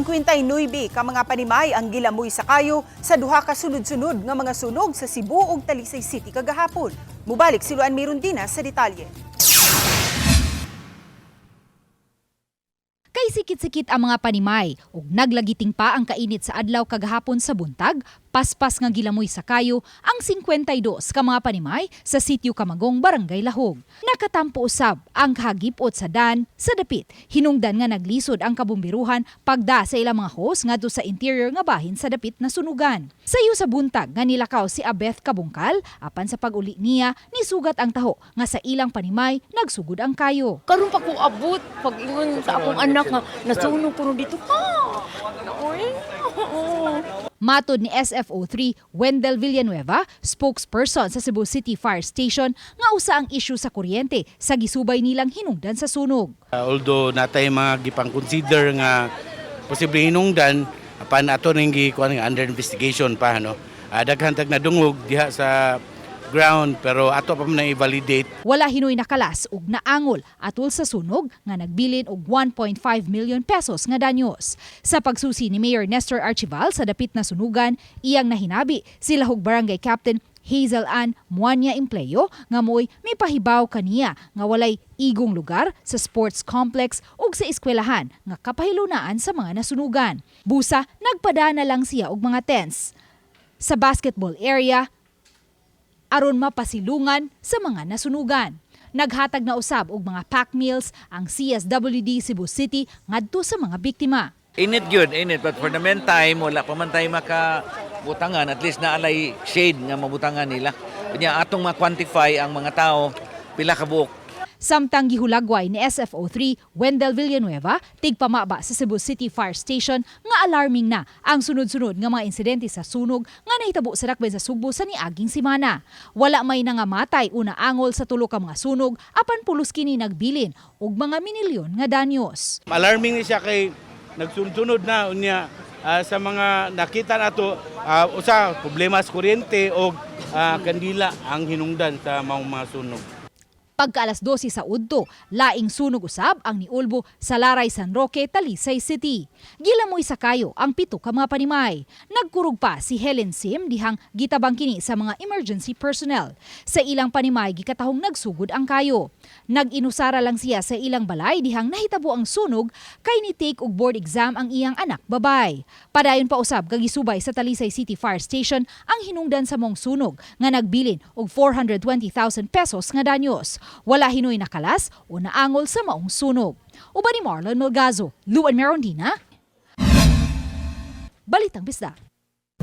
59 ka mga panimay ang gilamoy sa kayo sa duha ka sunod-sunod nga mga sunog sa Cebu ug Talisay City kagahapon. Mubalik si Luan Mirundina sa detalye. Kay sikit-sikit ang mga panimay ug naglagiting pa ang kainit sa adlaw kagahapon sa buntag, paspas nga gilamoy sa kayo ang 52 ka mga panimay sa sitio Kamagong, Barangay Lahog. Nakatampo usab ang kahagipot sa dan sa dapit. Hinungdan nga naglisod ang kabumbiruhan pagda sa ilang mga hose ngadto sa interior nga bahin sa dapit na sunugan. Sayo sa buntag nga nilakaw si Abeth Kabungkal, apan sa pag-uli niya nisugat ang taho nga sa ilang panimay nagsugod ang kayo. Karon pa ko abot pag ingon sa akong anak nga nasunog ko dito ha. Oy. Oo. Matod ni SFO3 Wendell Villanueva, spokesperson sa Cebu City Fire Station, nga usa ang issue sa kuryente sa gisubay nilang hinungdan sa sunog. Although natay mga gipang-consider nga posible hinungdan, apan ato ning gikuan nga under investigation pa, no. Daghan tag nadungog diha sa ground pero ato pa man na i-validate. Wala hinoy nakalas ug naangol atol sa sunog nga nagbilin og 1.5 million pesos nga danyos. Sa pagsusi ni Mayor Nestor Archival sa dapit na sunugan, iyang nahinabi si Lahug Barangay Captain Hazel Ann Muanya Empleyo nga mo'y mipahibaw kaniya nga walay igong lugar sa sports complex ug sa eskwelahan nga kapahilunaan sa mga nasunugan. Busa, nagpadana lang siya og mga tents sa basketball area aron mapasilungan sa mga nasunugan. Naghatag na usab og mga pack meals ang CSWD Cebu City ngadto sa mga biktima. Init gyud, init. But for the meantime, wala pa man tayo makabutangan. At least naalay shade nga mabutangan nila. Unya atong ma-quantify ang mga tao pila ka buok. Samtang gihulagway ni SFO3 Wendell Villanueva, tigpamaba sa Cebu City Fire Station, nga alarming na ang sunod-sunod nga mga insidente sa sunog nga nahitabo sa dakbayan sa Sugbo sa niaging simana. Wala may nangamatay o naangol sa tulo ka mga sunog apan pulos kini nagbilin og mga minilyon nga danyos. Alarming ni siya kay nagsunod-sunod na unya sa mga nakita nato, usa problema sa kuryente o kandila ang hinungdan sa mga sunog. Pagka alas 12 sa udto, laing sunog usab ang niulbo sa Laray, San Roque, Talisay City. Gilamoy sa kayo ang pito ka mga panimay. Nagkurog pa si Helen Sim dihang gitabang kini sa mga emergency personnel. Sa ilang panimay gikatahong nagsugod ang kayo. Nag-inusara lang siya sa ilang balay dihang nahitabo ang sunog kay ni take og board exam ang iyang anak babay. Padayon pa usab kagisubay sa Talisay City Fire Station ang hinungdan sa mong sunog nga nagbilin og 420,000 pesos nga danyos. Wala hinoy nakalas o naangol sa maong sunog. Uban ni Marlon Melgazo, Luan Merondina, Balitang Bisdak.